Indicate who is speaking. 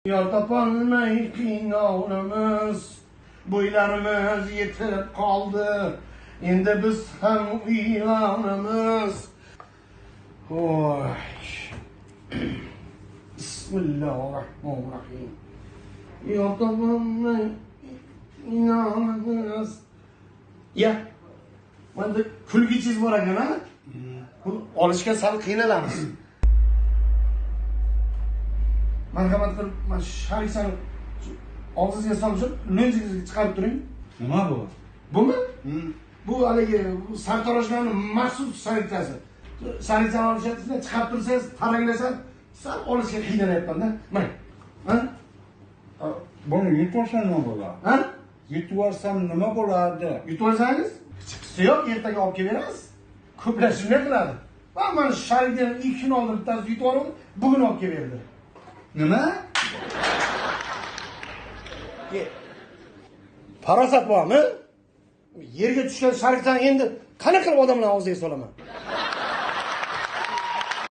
Speaker 1: Yor topolmay qiynalamiz, bo'ylarimiz yetib qoldi. Endi biz ham uyg'onamiz. Voy. Bismillahirrahmanirrahim. Yor topolmay qiynalamiz. Ya. Menda kulgichingiz bor ekan, ha? Buni olishga sal qiynalamiz. Marhamat qilib, mana sharikchani og'zingizga solib, lunjingizga chiqarib turing.
Speaker 2: Nima bu?
Speaker 1: Bumi? Bu haligi sartaroshlarning maxsus sharikchasi. Sharikchani olishadi, chiqarib tursangiz, taranglashadi. Sal olishga qiynalyapman-da. Mana. Ha?
Speaker 2: Buni yutolsam nima bo'ladi?
Speaker 1: Ha?
Speaker 2: Yutib olsam nima bo'ladi?
Speaker 1: Yutib olsangiz, chiqisi yo'q, ertaga olib kelib beramiz. Ko'plar shunday qiladi. Mana sharikdan 2 kun oldin bittasi yutib oldi, bugun olib kelib berdi.
Speaker 2: Nima?
Speaker 1: Farosat bormi? Yerga tushgan sharikchani endi qanaqa qilib odamlar og'ziga solaman?